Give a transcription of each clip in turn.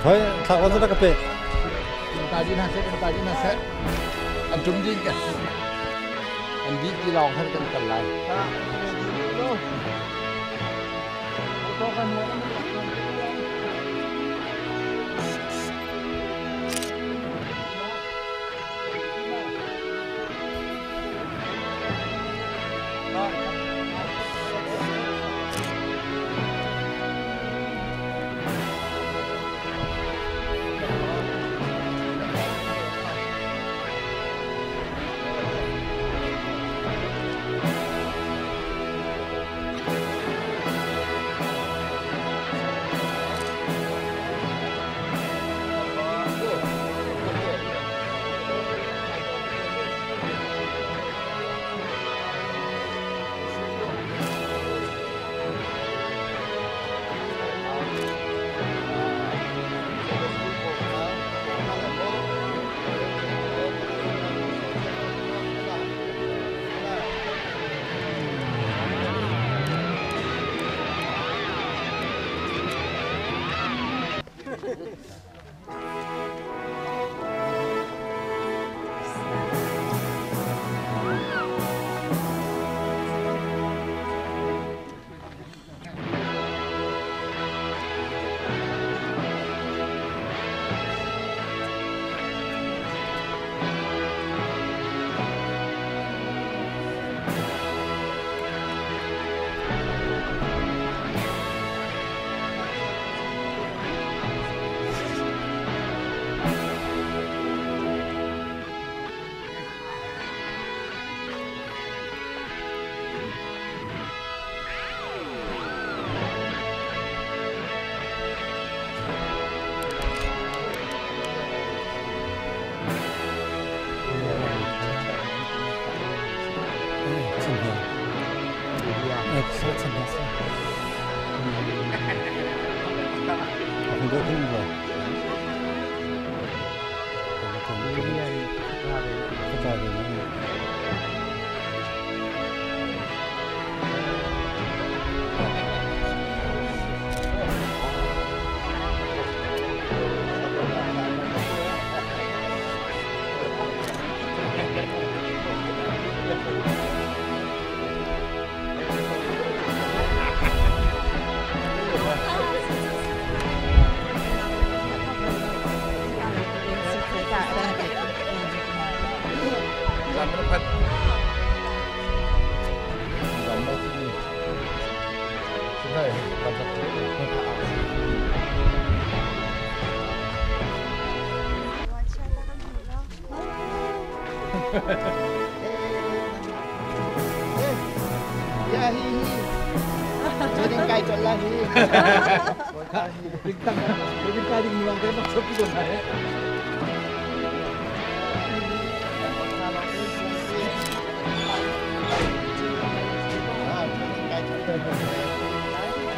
Thôi, thak wa zara ka pe. Kan ta din na set. An tum din ka. An di ti long har kan kan lai.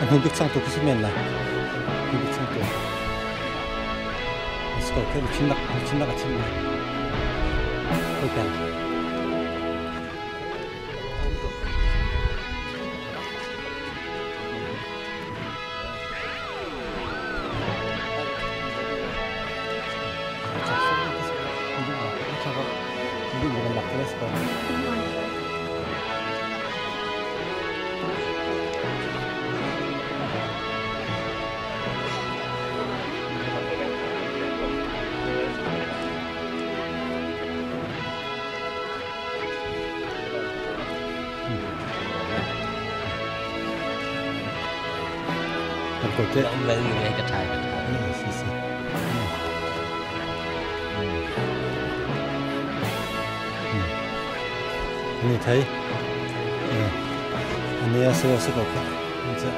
An hung bik chang tu khi men la. Hung bik chang tu. Sko ke chin nak chin nak chin na. Ko kan. 你睇，嗯，你也是是个看，你这。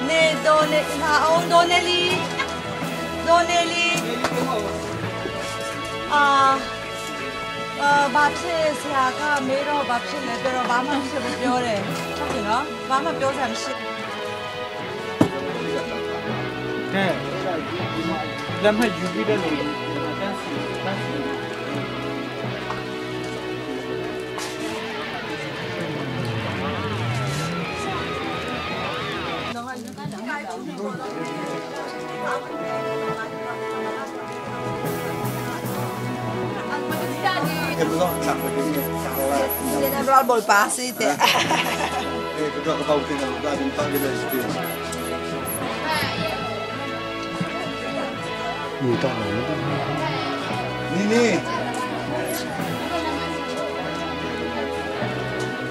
Ne done ha on doneli doneli အာအာဘာဖြစ်ဆရာကမေးတော့ဘာဖြစ်လဲပြောတော့ဘာမှဖြစ်ဘူးပြောတယ်ဟုတ်ပြီနော်ဘာမှပြောစရာမရှိ ကဲလက်မှတ်ယူပြီးတဲ့လူတန်းစီတန်းစီ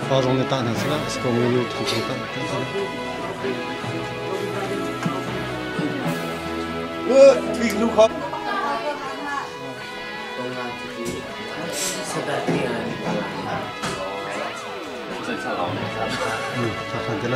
高中的大学是个是个没有同学的。我这个路考。嗯，他看得来。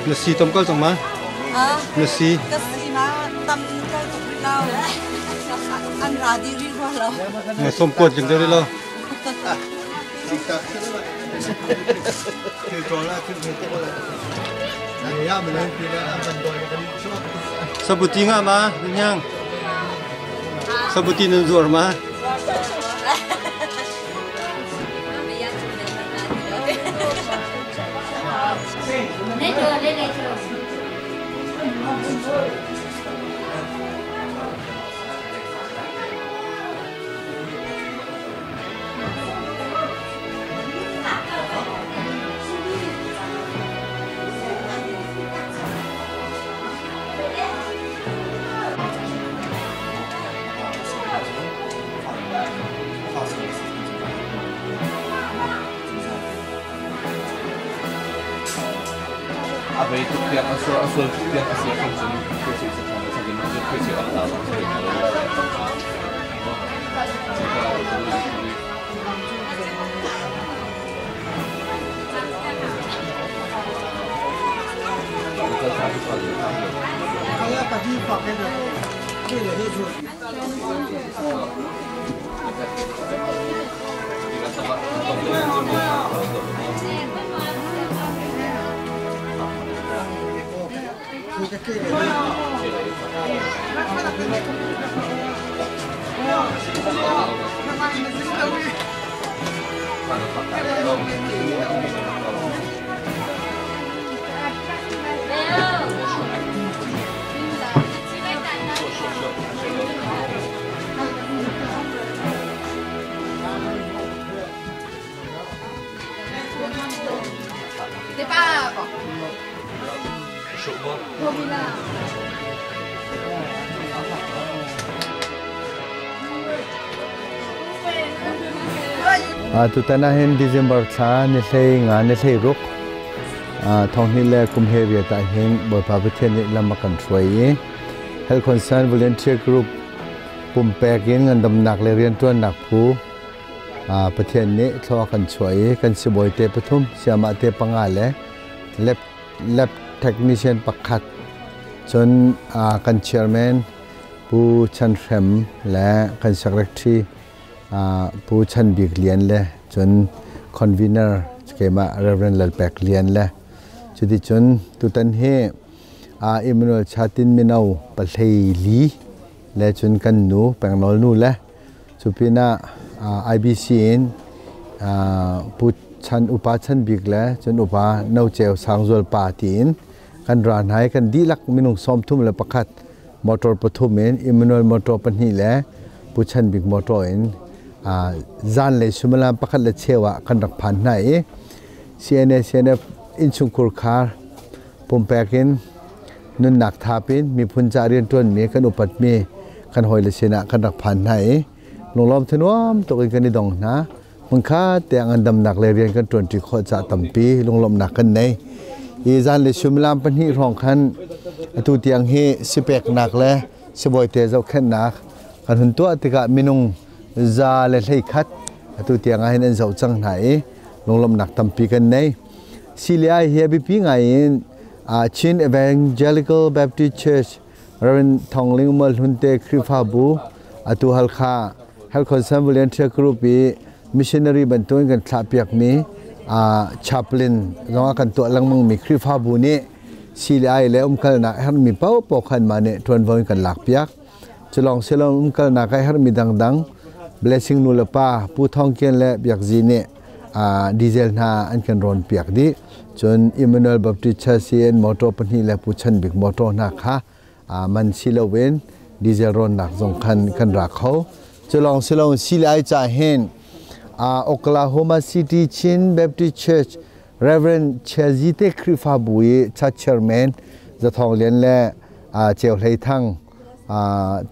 Na si tam kal cang ma? Na si? Ka si ma tam kal tuk rih lo. An ra di rih rua lo. Na som kuat jing rih lo. Sabuti nga ma, nyang. Sabuti nan zuar ma. Tutan ahhin December thla ni hlei nga ni hlei ruk thonghni le kum he riat ahhin Bawipa Pathian nih lam a kan hruai i Health Concern Volunteer Group pumpek in ngandamnak le rianṭuannak phu Pathian nih thlua kan chuah i kan sibawi te pathum siamah te panga le lab, lab technician pakhat cun kan chairman Pu Chan Hrem le kan secretary Pu Chan Bik Lian le cun convener keimah Reverend Lal Pek Lian le cuticun tutan hi Emmanuel Chatin mino pahlei li le cun kan nu Pengnawl nu le cupinah IBC in Pu Chan Upa Chan Bik le cun Upa No Ceu Sang Zual Pa tiin kan ra hna i kan dihlak minung 31 motor pathum in Emmanuel motor pahnih le Pu Chan Bik motor in zanlei suimilam pakhat le cheu ah kan rak phan hna i CNA CNF innchungkhur khar pumpek in nunnak thap in miphun ca rianṭuanmi kan upatmi kan hawile sinah kan rak phan hna i lunglawm thanuam tuk in kan i dong hna. Hmunkhat te ngandamnak le rian kan ṭuanṭi khawh caah tampi lunglawmhnak kan nei. Hi zan le suimilam pahnih hrawng khan atu tiang hi sipeknak le sibawi te zohkhenhnak kan hun tuah tikah minung za le hlei khat atu tiang ah hin an zoh cang hna i lunglawmhnak tampi kan nei. CLI hi a biapi ngai in Chin Evangelical Baptist Church Reverend Thong Ling Mual Hlun te Khrihfabu atu Halkha Health Concern Volunteer Group i missionary bantuin kan thlahpiakmi chaplain zong ah kan tuah lengmangmi Khrihfabu nih CLI le umkalnak a herhmi paohpaoh khan mah nih ṭuanvo in kan lakpiak. Culawng silong umkalnak a herhmi dangdang Blessing nu le pa Pu Thawng Kian le Biak Zi nih diesel hna an kan rawn piak dih. Cun Emmanuel Baptist Church i an motor pahnih le Pu Chan Bik motor hna kha man si loin diesel rawnnak zong khan kan ra kho. Culawng silong CLI ca hin Oklahoma City Chin Baptist Church Reverend Chia Te Khrihfabu i church chairman Za Thawng Lian le Ceu Hlei Thang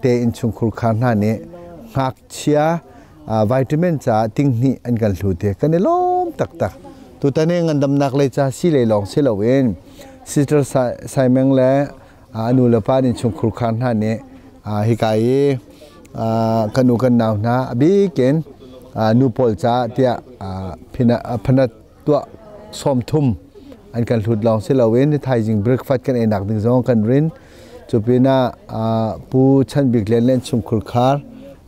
te innchungkhur khar hna nih ngakchia vitamin ca tinghnih an kan hlu te kan i lawm taktak. Tutan i ngandamnak lei ca si lei lawng si loin Sister Saimeng le anu le pa innchungkhur khar hna nih hika i kan u kan nau hna a bikin nu pawl ca tiah phanat tuah 30 an kan hlut lawng si loin thaizing breakfast kan einak ding zong kan rin. Cu pinah Pu Chan Bik Lian le chungkhur khar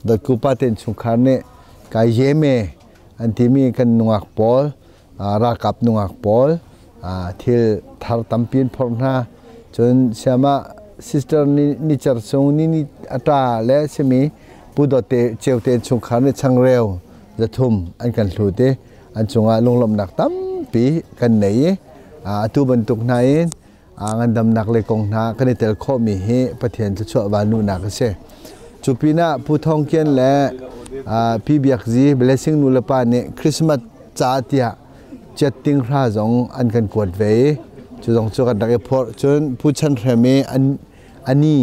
Dawtku pa ten chungkhar nih kai yeme an timi kan nungak pawl, ralkap nungak pawl thil thar tampi an phorh hna. Cun siama sister ni cer sung ni ni ata le simi Pu Dawt Ceu te chungkhar nih changreu 300 an kan hlu te an cungah lunglawmhnak tampi kan nei i atu bantuk hna in ngandamnak le kong hna kan i tel khawhmi hi Pathian thluachuah vanluhnak a si. Cu pinah Pu Thawng Kian le Pi Biak Zi Blessing nu le pa nih Christmas ca tiah chiat ting hra zong an kan kuat ve i cu zong cu kan rak i phorh. Cun Pu Chan Hrem i ani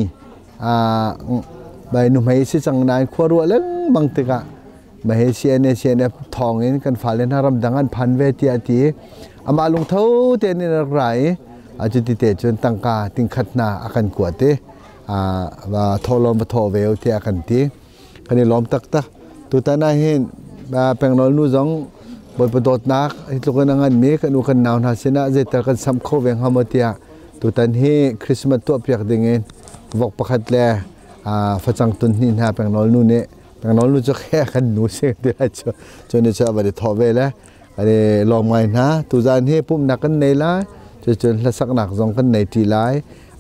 bai nuhmei si cang nain khua ruah lengmang tikah mahe CNA CNF thawng in kan fale hna ramdang an phan ve tiah a ti. Amah lungtho tein in rak ra i cuti te cun tangka tingkhat hna a kan kuat i va tholawm va thaw ve tiah a kan ti. Kan i lawm taktak. Tutan ah hin pengnawl nu zong Bawipa dawtnak hi tluk in a nganmi kan u kan nau hna sinah zeital kan samh kho ve hnga maw tiah tutan hi Christmas tuahpiak ding in vok pakhat le facang tun hnih hna pengnawl nu nih pengnawl nu cu khe kan nu si ti lai cu cu ni cu a va i thawh ve le kan i lawm ngai hna. Tuzan hi pumhnak kan nei lai, cucun hlasaknak zong kan nei ṭi lai.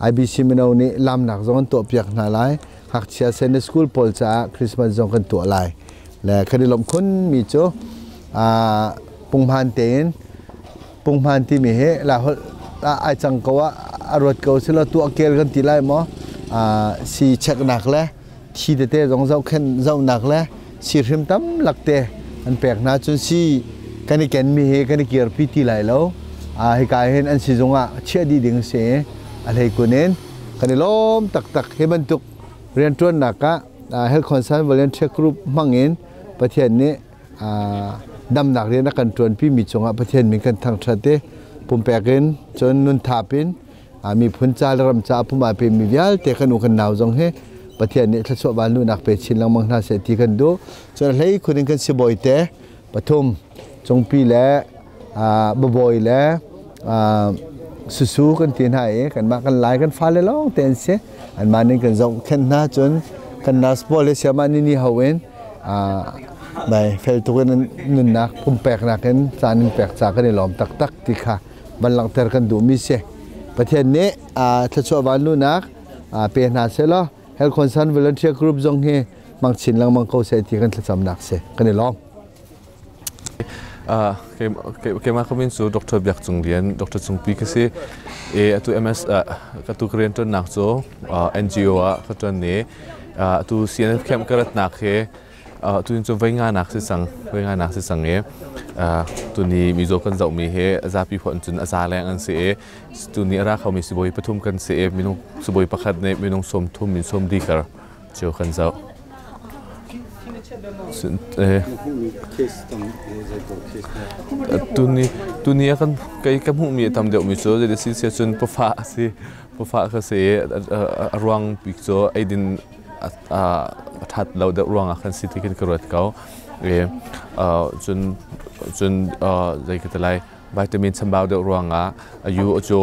IBC mino nih lamnak zong an tuahpiak hna lai. Ngakchia Sunday school pawl caah Christmas zong kan tuah lai le kan i lawmh khun mi cu punghman tein punghman timi hi la holh ai cang ko ah a ruat ko silo tuah kel kan ti lai maw, si cheknak le thi tete zong zohkhenh zohnak le sihrim tam lak te an pek hna. Cun si kan i kenmi hi kan i kirpi ti lai lo, hika hin an sizung ah chiah dih ding si. A hleikun in kan i lawm taktak. Hi bantuk rianṭuannak ah Health Concern Volunteer Group hmang in Pathian nih damnak rian a kan ṭuanpi mi cungah Pathian min kan thangṭhat i pumpek in cun nun thap in miphun ca le ram ca pum aa pemi vialte kan u kan nau zong hi Pathian nih thluachuah vanluhnak pe chin lengmang hna seh ti kan duh. Cun hlei khun in kan sibawi te pathum Cungpi le Babawi le Susu kan ti hna i kanmah kan Lai kan fale lawng te an si. Anmah nih kan zohkhenh hna. Cun kan nurse pawl hi siamah ni ni ho in bai fel tuk in nunnak pumpeknak in caan in pek ca kan i lawm taktak ti kha van langhter kan duhmi si. Pathian nih thluachuah vanluhnak pe hna seh law Health Concern Volunteer Group zong hi mang chin lengmang ko seh ti kan thlacamnak si. Kan i lawm. Keimah ka min cu Dr. Biak Cung Lian, Dr. Cungpi ka si. E atu MS ka tu ka rian ṭuannak cu NGO ah ka ṭuan i atu CNF camp ka ratnak hi tuni cu voi nga nak si cang, voi nga nak si cang i tuni mizaw kan zohmi hi zapi fonh cun a za leng an si i tuni a ra khomi sibawi pathum kan si i minung sibawi pakhat nih minung 30 in 40 kar cio kan zoh. Tuni tuni a kan kei ka hmuhmi a tam deuhmi cu zei si sia cun pafa a si, pafa ka si i a ruang bik cu eidin a ṭhat lo deuh ruangah khan si ti khin ka ruat ko. Cun cun zei ka ti lai, vitamin chambau deuh ruangah a yu a cu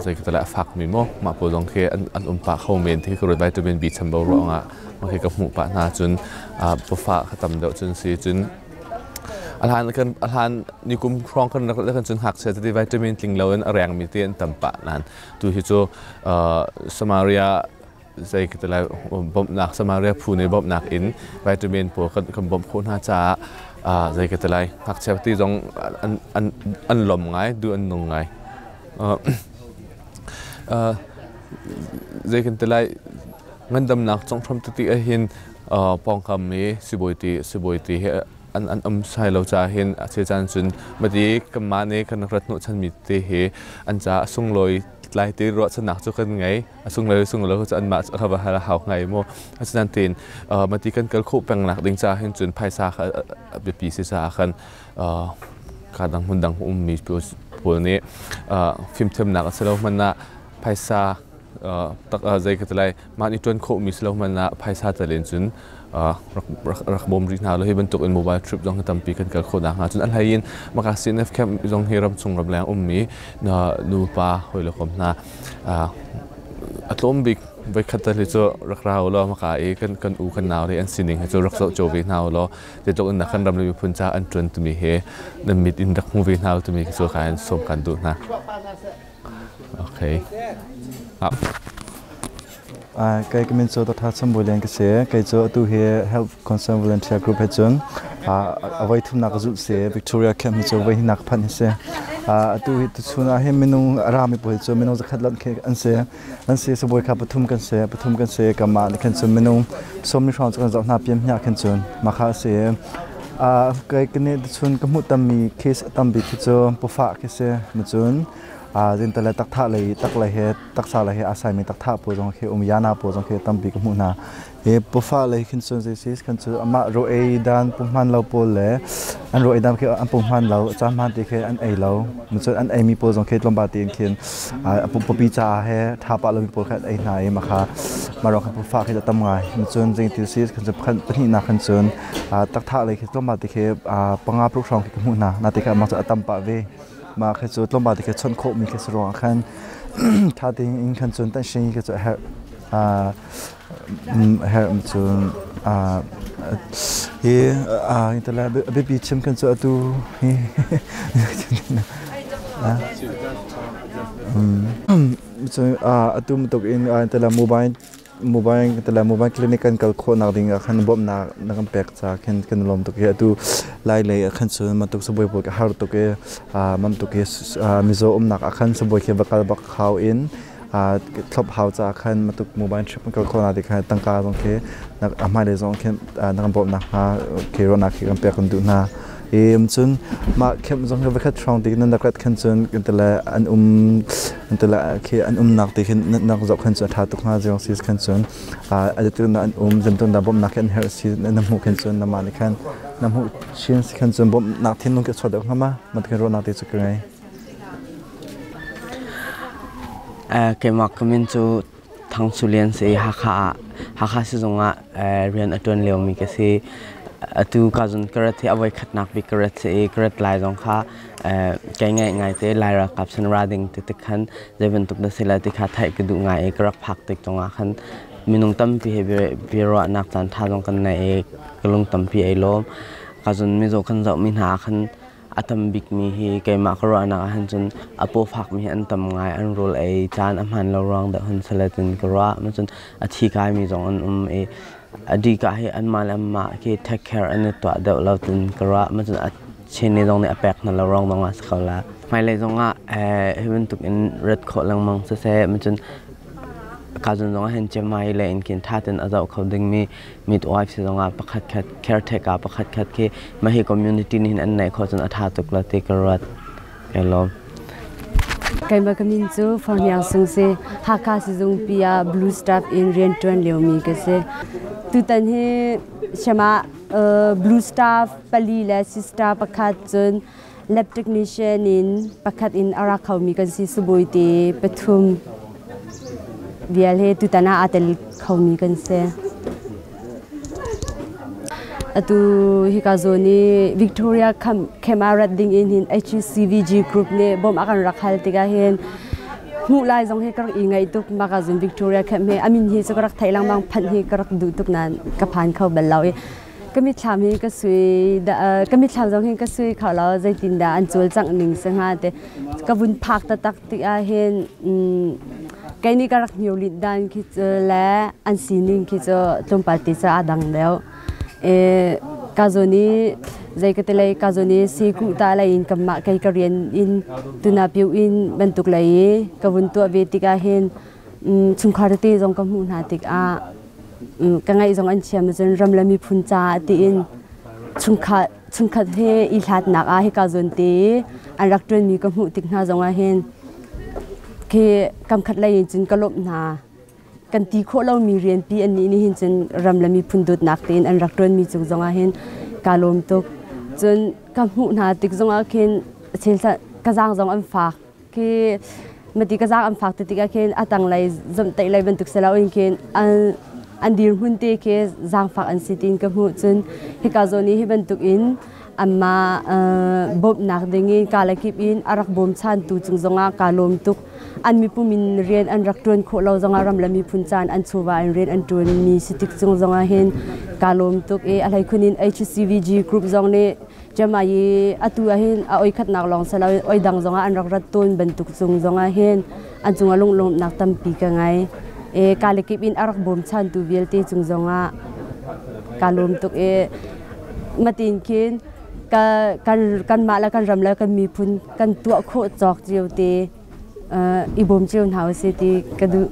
zei ka ti lai, a fakmi maw mah pawl zong khi an um pah kho men ti ka ruat, vitamin B chambau ruangah mah khi ka hmuh pah hna. Cun pafa kha tam deuh cun si. Cun a hlan kan a hlan ni kum hrawng kan rak kan cun ngakchia tete vitamin tling lo in a rengmi te an tam pah nain tu hi cu Samaria zei ka ti lai, bawmhnak Samaria phu nih bawmhnak in vitamin pawl kan bawmh khawh hna caah zei ka ti lai, ngakchia ti zong an lawm ngai, duh an nung ngai. Zei kan ti lai, ngandamnak conghram tete ahhin pawngkam i sibawi ti he. An um sai lo ca hin a cheu caan cun mati kanmah nih kan rat hnawhchanmi te hi an ca a sunglawi lai ti ruahchannak cu kan ngei. A sunglawi sunglawi cu anmah kha va hal a hau ngai mu. Asinain tein mati kan kal khawh peng nak ding ca hin cun phaisa kha a biapi si caah khan ka dang hmun dang ummi pawl nih fimthiamnak a si lo hmanh ah phaisa tak zei ka ti lai, mah nih ṭuan khawhmi si lo hmanh ah phaisa tal in cun rak bawm rih hna lo. Hi bantuk in mobile trip zong hi tampi kan kal khawh nakhnga cun a hlei in maka CNF camp zong hi ramchung ramleng ummi nupa hawi le kom hna a tlawm bik voikhat tal hi cu rak ra u law maka i kan u kan nau le an sining hi cu rak zoh cio ve hna u law zeitluk in kan ram le miphun ca an ṭuan timi hi nan mit in rak hmu ve hna u timi cu ka in sawm kan duh hna. Okay. Kai ka min cu Dr. Chum Bulian ka si. Kei cu atu hi Health Concern Volunteer Group he cun a voi thumnak ka zulh si. Victoria Camp hi cu voi hnihnak phanh hi si. Atu hi tuchun ah hin minung a rami pawl cu minung zakhat lawng khi an si. An si sabawi kha pathum kan si. Pathum kan si. Kamah nih khan cun minung sawmli hrawng cu kan zoh hna piam hna khan cun mah kha a si. Kai ka nih tuchun ka hmuh tammi case a tam bik hi cu pawfah khi si. Macun zintale takthah lei tak lei he taksa lei he aa saimi takthah pawl zong khi um yana pawl zong khi tampi ka hmuh hna. Hi pufa lei khin cun zei kan cu amah ro ei dan punghman lo pawl le an ro ei dan khi an punghman lo caan hman ti khi an ei lo, cun an eimi pawl zong khi tlawmpal tein khin pupi ca he tha pah lomi pawl kha an ei hna i mah kha mah ruang khan pufa khi a tam ngai. Cun zei ti si kan cu pahnihnak khan cun takthah lei khi tlawmpal ti khi panga paruk hrawng khi ka hmuh hna na ti kha mah cu a tam pah ve. Mah khi cu tlawmpal te khi chawnh khawhmi khi si ruangah khan ṭha tein khan cun tanhsing khi cu a herh herh cun hi a biapi chim khan cu atu hi atu bantuk in mobile mobile tala mobile clinic kan kal khawhnak ding ah khan bawmhnak na kan pek ca khin kan lawm tuk i atu lai lei ah khan cun bantuk sabawi pawl ka har tuk i bantuk hi mizaw umnak ah khan sabawi khi va kal bak hau in thlop hau ca khan matuk mobile trip kan kal khawhnak ding khan tangka zong khi a hmailei zong khin na kan bawmhnak hnga khi ruahnak khi kan pek kan duh hna. Cun mah camp zong hi voikhat hrawng ti nan rak rat khan cun kan tile an um an tile khi an umnak ti khin nak zoh khan cun a ṭha tuk hnga ziang si khan cun a tu na an um zemtu na bawmhnak khi an herh si na hmuh khan cun na mah nih khan na hmuh chin si khan cun bawmhnak thinlung khi a chuak deuh hnga ma ma khin ruahnak ti cu ka ngei. Keimah ka min cu Thang Su Lian si. Hakha ah Hakha sizung ah rian a ṭuan liomi ka si. Atu ka zun ka rat hi a voikhatnak bik ka rat si i ka rat lai zong kha kei ngaih ngai te Lai ralkap sin ra ding ti tik khan zei bantuk dah si lai ti kha theih ka duh ngai i ka rak phak tik zongah khan minung tampi he biaruahnak caan ṭha zong kan nei i ka lung tampi ai lawm. Ka zun mizaw kan zohmi hna ah khan a tam bikmi hi keimah ka ruahnak ah hin cun a paw fakmi hi an tam ngai. An rawl ei caan a hmaan lo ruang deuh hin si le tin ka ruah. Cun a thi kaimi zong an um i a dika hi anmah le anmah khi take care an i tuah deuh lo tin ka ruah. Cun a chin zong nih a pek hna lo ruang zong ah si kho la. Hmailei zong ah hi bantuk in rat khawh lengmang siseh, cun ka zun zong ah hin cemai le in khin ṭha tein a zoh kho dingmi midwife si zongah pakhat khat caretaker pakhat khat khi mah hi community nih hin an neih khawh cun a ṭha tuk la ti ka ruat. Kai lawm. Keimah ka min cu Forhniang Sung si. Hakha sizungpi ah Blue Staff in rianṭuan liomi ka si. Tutan hi siama Blue Staff pali le sister pakhat cun lab technician in pakhat in a rak khomi kan si. Subawi te pathum vial he tutan ah aa tel khomi kan si. Atu hika zawn i Victoria camp ah rat ding in hin HCVG group nih bawmh a kan rak hal tikah hin hmuh lai zong hi ka rak i ngaih tuk. Maka zun Victoria camp hi amin hi cu ka rak theih lengmang, phanh hi ka rak duh tuk nain ka phan kho bal lo i ka mitthlam hi ka sui ka mitthlam zong hin ka sui kho lo, zeitin dah an cawlcangh ning si hnga te. Ka vun phak taktak tik ah hin kei nih ka rak hniu dan khi cu le an sining khi cu tlawmpal te cu aa dang deuh. Ka zawn i zei ka ti lei ka zawn i si kuh ta lei in kanmah kei ka rian in tuna piu in bantuk lei i ka vun tuah ve tikah hin chungkhar tete zong ka hmuh hna tikah ka ngaih zong an chiam. Cun ram le miphun caah tiin Chungkhat chungkhat he i hlatnak ah hika zawn te an rak ṭuanmi ka hmuh tik hna zongah hin khi kamkhat lei in cun ka lawmh hna. Kan ti khawh lomi rianpi annih nih hin cun ram le miphun dawtnak tein an rak ṭuanmi cung zongah hin kaa lawm tuk. Cun ka hmuh hna tik zongah khin ka zaang zong an fak. Khi mati ka zaang an fak ti tikah khin a tanglei zomhtaih lei bantuk si loin khin an dirhmun te khi zaangfak an si tiin ka hmuh. Cun hika zawn i hi bantuk in anmah bawmhnak dingin kalakip in a rak bawmchantu cung zongah kaa lawm tuk. An mipum in rian an rak ṭuan khawh lo zongah ram le miphun caan an chawva in rian an ṭuanmi si tik cung zongah hin kaa lawm tuk i a hleikhun in HCVG group zong nih Cemai i atu ahhin a oi khatnak lawng si loin oi dang zongah an rak rat tawn bantuk cung zongah hin an cungah lunglawmhnak tampi ka ngei. E kalakip in a rak bawmchantu vialte cung zongah kaa lawm tuk i matin khin ka kan kanmah le kan ram le kan miphun kan tuah khawh cawk cio te i bawm cio hna usih ti ka duh.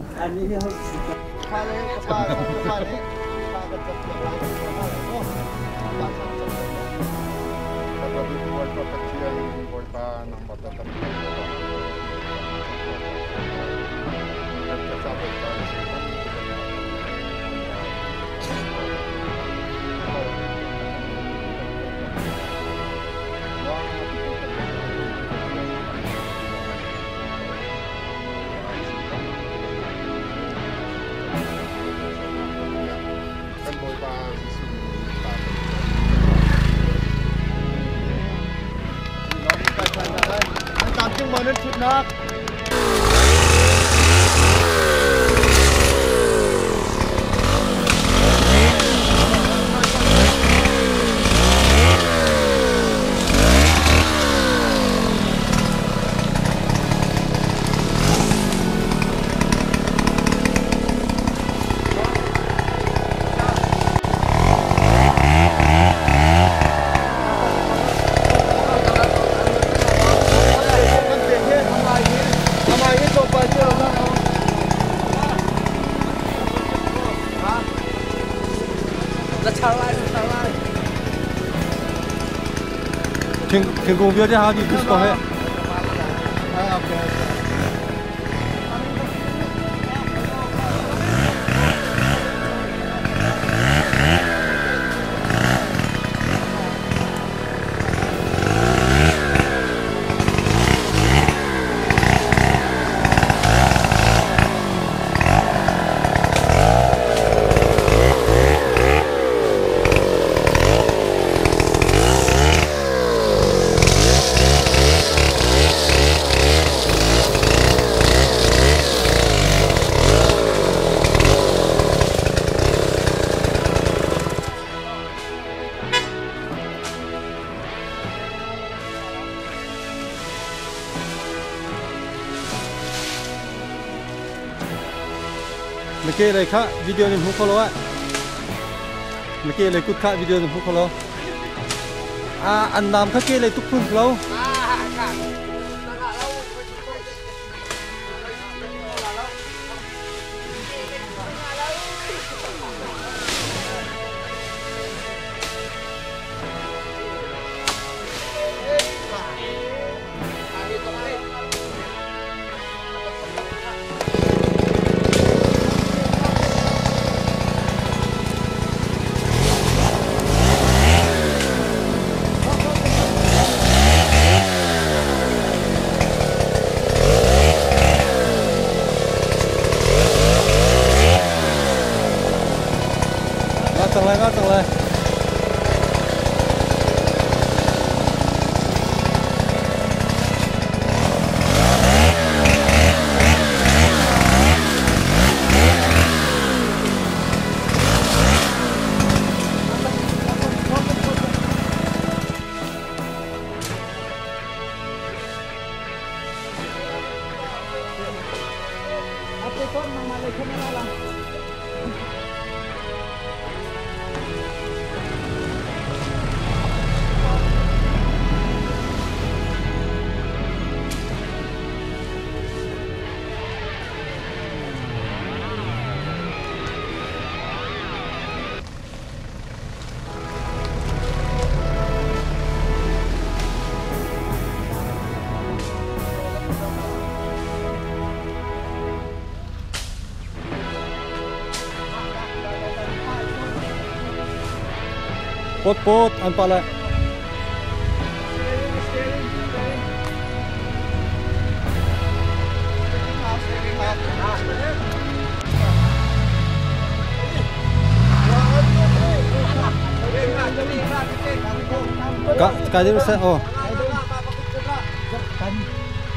Thutnak. Thingkung vialte ha di tus ko he. Na ke lei kha video nin hmu kho lo ah. Na ke lei kut kha video nin hmu kho lo. Ah, an nam kha ke lei tuk phun lo. Nga cang lai, nga cang lai. Pot pot an pa lai. Ka ka deu sa oh.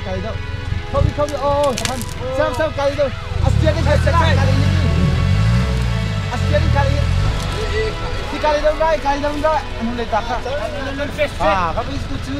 Kai do. Không không oh sam sam kai do. Asia ni kai kai ni. Asia ni kai. Ti kai do rai kai do rai. Anu le ta kha. Ah, ka bis ku chu.